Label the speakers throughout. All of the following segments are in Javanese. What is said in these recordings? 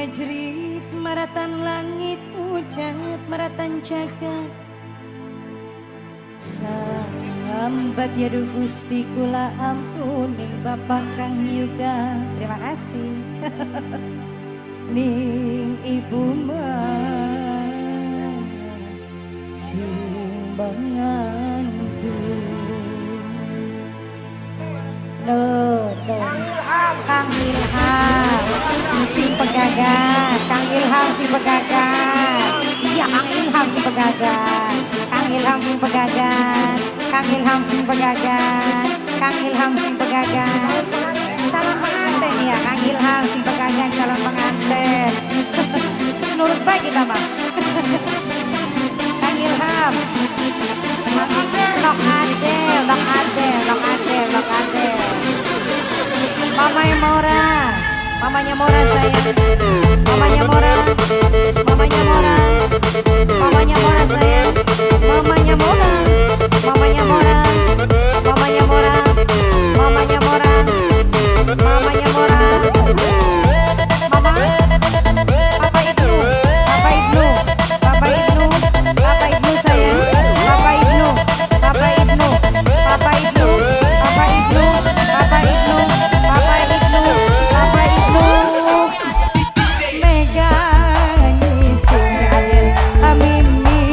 Speaker 1: Ngajerit maratan langit, ucat maratan jagat. Sambat ya duh Gusti, kula ampuning Bapak Kang Yuga. Terima kasih. Ning ibu mah sing bangantu. Loh, loh. Kang Ilham sing pegagan, Kang Ilham sing pegagan. Iya, Kang Ilham sing pegagan. Kang Ilham sing pegagan, Kang Ilham sing pegagan, Kang Ilham sing pegagan. Calon pengantin ya, Kang Ilham sing pegagan calon pengantin. Nurut baik kita mah. Kang Ilham. Nok Adel, Nok Adel, Nok Adel, Nok Adel. Mamanya Mora, mamanya Mora sayang, mamanya Mora, mamanya Mora, mamanya Mora sayang, mamanya Mora, mamanya Mora, mamanya Mora, mamanya Mora, mamanya Mora, mama, Papa Ibnu, Papa Ibnu, Papa Ibnu, Papa Ibnu sayang, Papa Ibnu, Papa Ibnu, Papa Ibnu, Papa Ibnu, Papa Ibnu, Papa Ibnu, Papa Ibnu. Mega nyising Adel, Amimi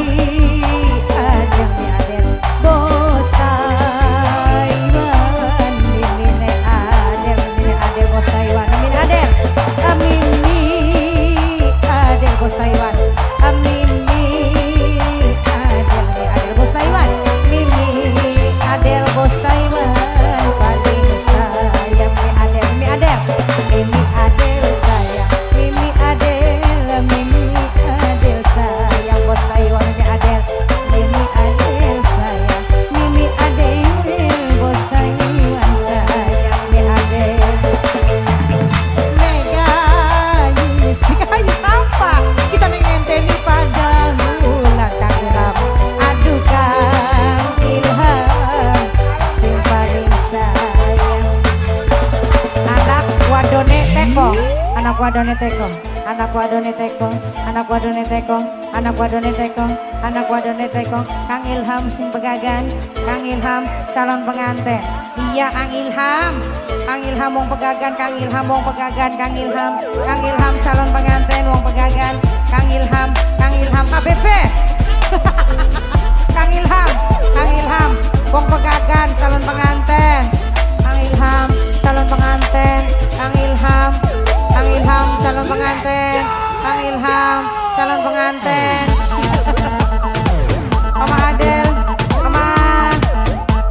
Speaker 1: Adel, Adel bos Taiwan, Mimi Adel, Mimi Adel bos Taiwan, Mimi Adel, Amimi Adel bos Taiwan, Amimi Adel, Adel bos Taiwan, Mimi Adel bos Taiwan, paling sayang Mimi Adel, Mimi Adel, Mimi Adel sayang, Mimi Adel, Mimi Adel sayang bos Taiwan, Mimi Adel, Mimi Adel sayang, Mimi Adel bos Taiwan sayang, Mimi Adel. Mega kayu sampah kita ngenteni pada bulan. Kang Ilham, aduh Kang Ilham sing paling sayang. Anak wadone teko, anak wadone teko, anak wadone teko, anak wadone teko, anak wadone teko, anak wadone teko. Kang Ilham sing pegagan, Kang Ilham calon pengantin. Iya, Kang Ilham, Kang Ilham wong pegagan, Kang Ilham wong pegagan, Kang Ilham, Kang Ilham calon pengantin wong pegagan, Kang Ilham, Kang Ilham KBP. Kang Ilham, Kang Ilham wong pegagan calon pengantin. Kang Ilham calon pengantin, Kang Ilham, Kang Ilham calon pengantin, Kang Ilham calon pengantin. Mama Adel, Mama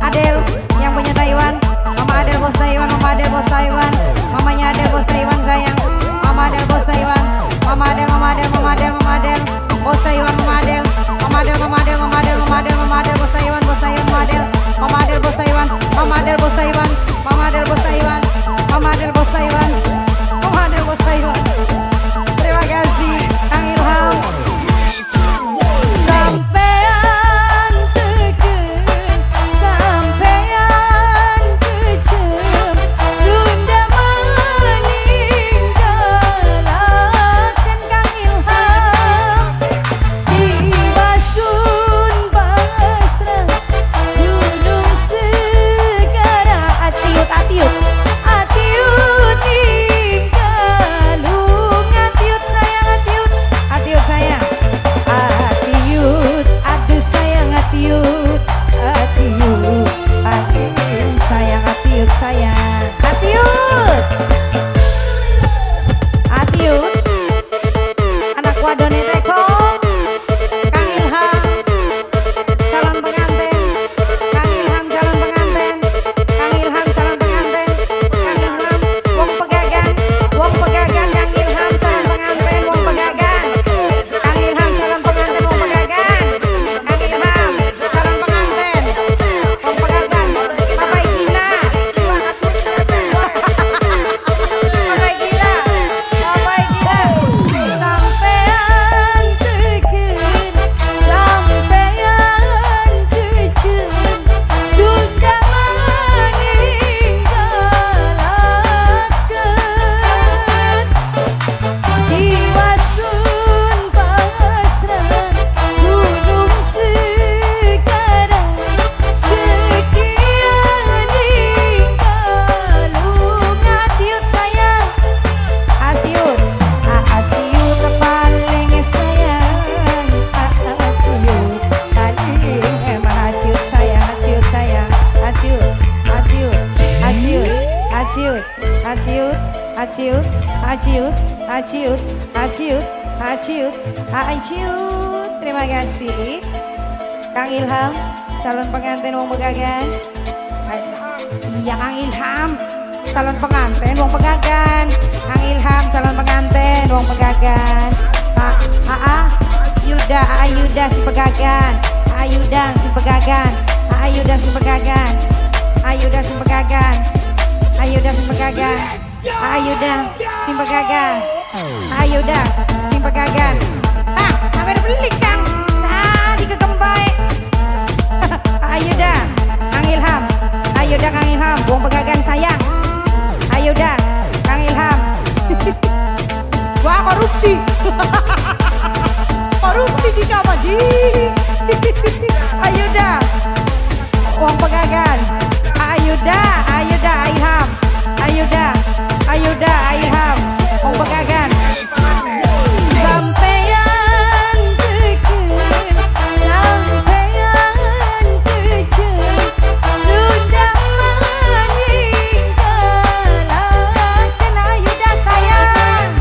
Speaker 1: Adel yang punya Taiwan, Mama Adel bos Taiwan, Mama Adel bos Taiwan, mamanya Adel bos Taiwan sayang, Mama Adel bos Taiwan, Mama Adel, Mama Adel, Mama Adel, Mama Adel, bos Taiwan, Mama Adel, Mama Adel, Mama Adel, Mama Adel, Mama Adel, Mama Adel bos Taiwan, bos Taiwan, Mama Adel, Mama Adel bos Taiwan, Mama Adel bos Taiwan, Mama Adel bos Taiwan, Mama Adel bos Taiwan, Mama Adel bos Taiwan. Terima kasih Kang Ilham. Sampean teken, sampean kejem, sudah meninggalkan Kang Ilham. Di Basun Basra, Gunung Segara. Aciut, aciut, aciut, aciut, aciut, aciut. Terima kasih. Kang Ilham, calon pengantin wong Pegagan. Iya, Kang Ilham, calon pengantin wong Pegagan. Kang Ilham, calon pengantin wong Pegagan. Pak AA Yuda, AA Yuda si Pegagan. AA Yuda si Pegagan. AA Yuda si Pegagan. AA Yuda si Pegagan. AA Yuda si Pegagan. AA Yuda si Pegagan. AA Yuda si Pegagan. Ah, sampai beli, Kang. Ah, dikegembay. Ayuda, Kang Ilham. Ayuda, Kang Ilham, wong Pegagan sayang. Ayuda, Kang Ilham. Wah, korupsi. Korupsi di kamar di. Ayuda, wong Pegagan. Ayuda, Ayuda, Ilham. Ayuda, Ayuda, Ilham. Wong Pegagan. Sampeyan kecil, sampeyan kecil, sudah meninggalkan. Ayuda sayang.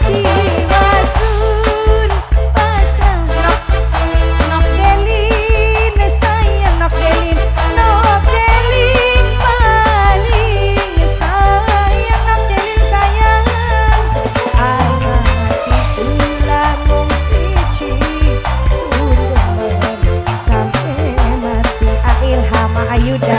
Speaker 1: Diwasun pasang nok nok delin sayang, nok delin, nok delin paling sayang, nok delin sayang. Anak kula mung siji, sudah sampai mati. Ilham Ayuda.